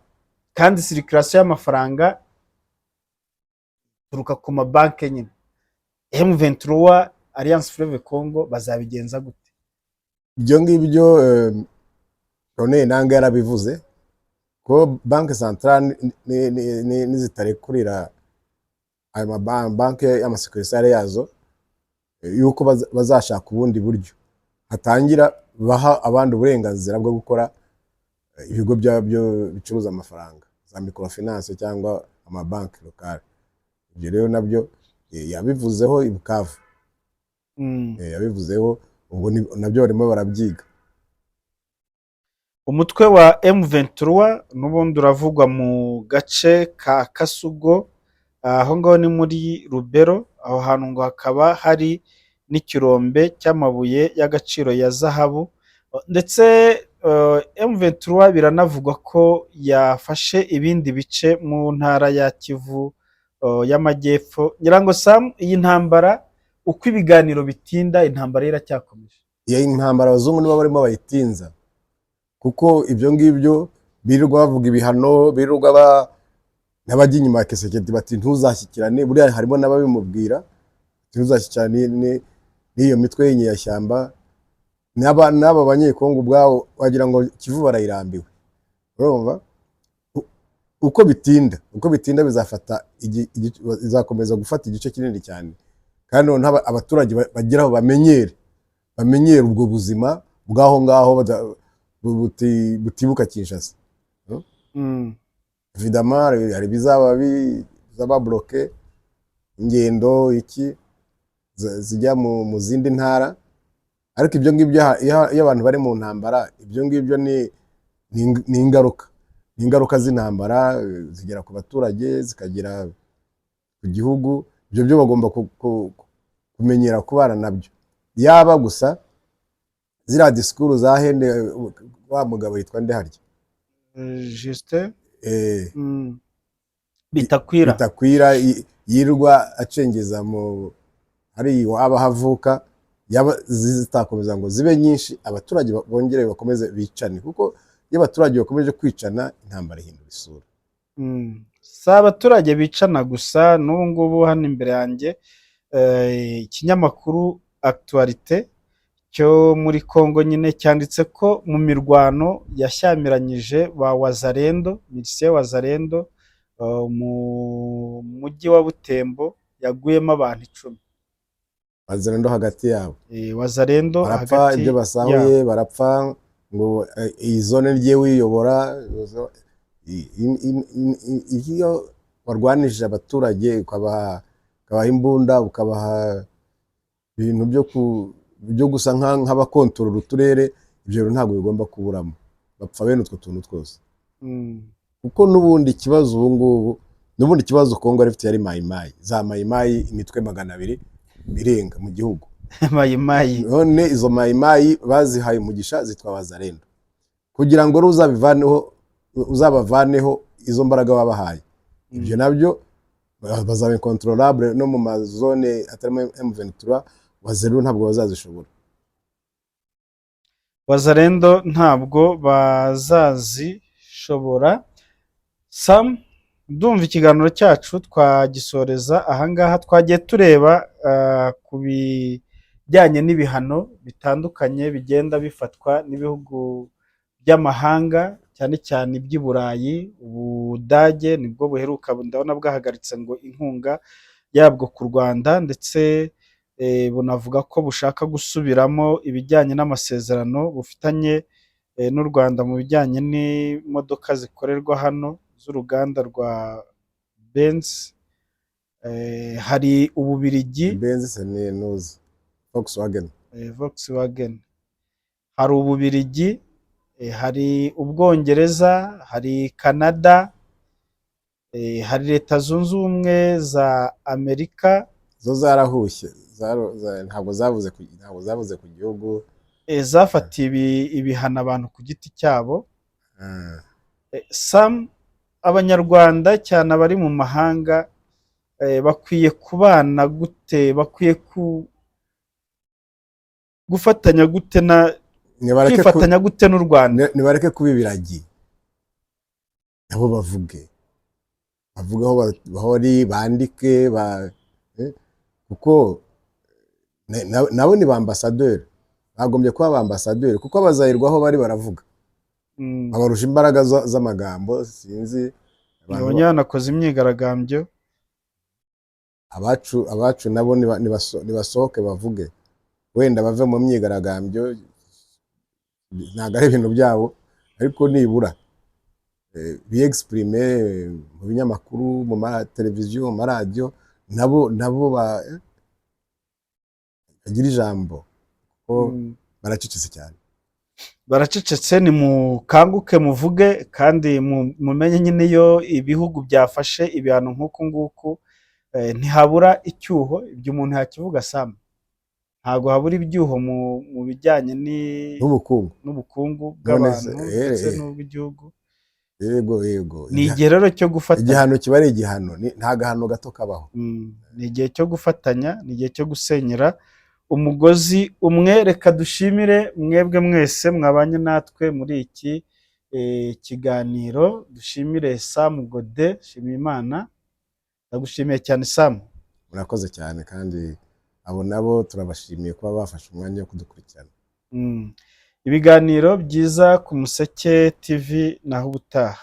kandi circulation y'amafaranga ituruka ku mabanki nyine. M23, Alliance Fleuve Congo bazabigenza gute? Ibyo ngibyo, Corneille Nangaa yarabivuze ko Banque Centrale nizitarekurira ayo mabanki y'ama succursales yazo, yuko bazashaka ubundi buryo hatangira baha abandi uburenganzira bwo gukora, ibigo byabyo bicuruza amafaranga, za microfinance cyangwa amabanki locales. Ibyo rero nabyo yabivuzeho i Bukavu. Yabivuzeho, ubwo nabyo barimo barabyiga. Umutwe wa M23 n'ubundi uravugwa mu gace ka Kasugo, aho ngaho ni muri Lubero. Aho hantu ngo hakaba hari n'ikirombe cy'amabuye y'agaciro ya zahabu. Ndetse M23 biranavugwa ko yafashe ibindi bice mu ntara ya Kivu y'Amajyepfo. Ngira ngo, Sam, iyi ntambara, uko ibiganiro bitinda, intambara ye iracyakomeje. Iyo intambara abazungu nibo barimo bayitinza, kuko ibyo ngibyo birirwa bavuga ibihano, birirwa n'abajya inyuma ya Tshisekedi bati ntuzashyikirane. Buriya harimo n'ababimubwira, ntuzashyikirane n'iyo mitwe y'inyeshyamba. N'aba Banyekongo ubwabo wagira ngo Kivu barayirambiwe. Urumva, uko bitinda bizafata izakomeza gufata igice kinini cyane, kandi noneho abaturage bageraho bamenyere ubwo buzima bw'aho ngaho butibuka Kinshasa. Évidemment hari ibizaba bizaba bloqué, ingendo iki zijya mu zindi ntara. Ariko ibyo ngibyo, iyo abantu bari mu ntambara, ibyo ngibyo ni ingaruka z'intambara, zigera ku baturage, zikagera ku gihugu. Ibyo byo bagomba kumenyera kubana nabyo. Yaba gusa ziriya discours za hende, wa mugabo yitwa nde harya? Justin Bitakwira. Bitakwira, yirirwa acengeza mu hari iwabo aho avuka, yaba zitakomeza ngo zibe nyinshi, abaturage bongere bakomeze bicane, kuko iyo abaturage bakomeje kwicana, intambara ihindura isura. Si abaturage bicana gusa. N'ubu ngubu hano imbere yanjye, ikinyamakuru Actualité cyo muri Congo nyine cyanditse ko mu mirwano yashyamiranyije ba Wazalendo, milisiye Wazalendo, mu mujyi wa Butembo yaguyemo abantu 10. Wazalendo hagati yabo. Wazalendo barapfa hagati ibyo yabo. Basahuye barapfa ngo iyi zone rye wiyobora. Iyo warwanije abaturage, ukabaha imbunda, ukabaha ibintu byo gusa nk'abakontorora uturere, ibyo bintu ntabwo bigomba kuburamo. Bapfa bene utwo tuntu twose. Kuko n'ubundi ikibazo ubu ngubu, n'ubundi ikibazo Kongo yari ifite yari Mayimayi, za Mayimayi, imitwe 200 irenga mu gihugu. Mayimayi. None izo Mayimayi bazihaye umugisha, zitwa Wazalendo, kugira ngo rero uzabivaneho, uzabavaneho izo mbaraga wabahaye. Ibyo nabyo bazaba incontrôlable no mu mazone atarimo M23. Wazalendo ntabwo bazazishobora. Wazalendo ntabwo bazazishobora. Sam, ndumva ikiganiro cyacu twagisoreza ahangaha. Twagiye tureba ku bijyanye n'ibihano bitandukanye bigenda bifatwa n'ibihugu by'amahanga, cyane cyane iby'i Burayi. Ubudage nibwo buheruka, ndabona bwahagaritse ngo inkunga yabwo ku Rwanda, ndetse bunavuga ko bushaka gusubiramo ibijyanye n'amasezerano bufitanye n'u Rwanda mu bijyanye n'imodoka zikorerwa hano z'uruganda rwa Benz. Hari Ububirigi. Benz se ni nuzi Volkswagen. Volkswagen. Hari Ububirigi, hari Ubwongereza, hari Canada, hari Leta Zunze Ubumwe za Amerika. Zo zarahushye, ntabwo zavuze ku gihugu. Zafatiye ibihano abantu ku giti cyabo. Sam, Abanyarwanda, cyane abari mu mahanga, bakwiye kubana gute? Bakwiye gufatanya gute na Nibareke kwifatanya gute n'u Rwanda? Nibareke kuba ibiragi, nabo bavuge, bavuge aho bari, bandike kuko nabo ni ba ambasaderi, bagombye kuba ba ambasaderi, kuko abazayirwa aho bari baravuga, babarusha imbaraga z'amagambo, sinzi abantu. Nabonye banakoze imyigaragambyo. Abacu nabo nibasohoke bavuge, wenda bave mu myigaragambyo, ntabwo ari ibintu byabo, ariko nibura biyexprime mu binyamakuru, mu mateleviziyo, mu maradiyo, nabo bagire ijambo, kuko baracecetse cyane. Baracecetse. Nimukanguke muvuge, kandi mumenye nyine iyo ibihugu byafashe ibihano nk'uku nguku, ntihabura icyuho. Ibyo umuntu yakivuga, Sam, ntabwo habura ibyuho mu bijyanye n'ubukungu n'ubukungu None se, bw'abantu ndetse n'ubw'igihugu. Yego. Ni igihe rero cyo gufatanya. Igihano kiba ari igihano, nta gahano gato kabaho. Ni igihe cyo gufatanya, ni igihe cyo gusenyera umugozi umwe. Reka dushimire mwebwe mwese mwabanye natwe muri iki kiganiro. Dushimire Sam Gode Shimiyimana. Ndagushimiye cyane, Sam. Murakoze cyane, kandi abo nabo turabashimiye kuba bafashe umwanya wo kudukurikirana. Ibiganiro byiza ku Museke TV, naho ubutaha.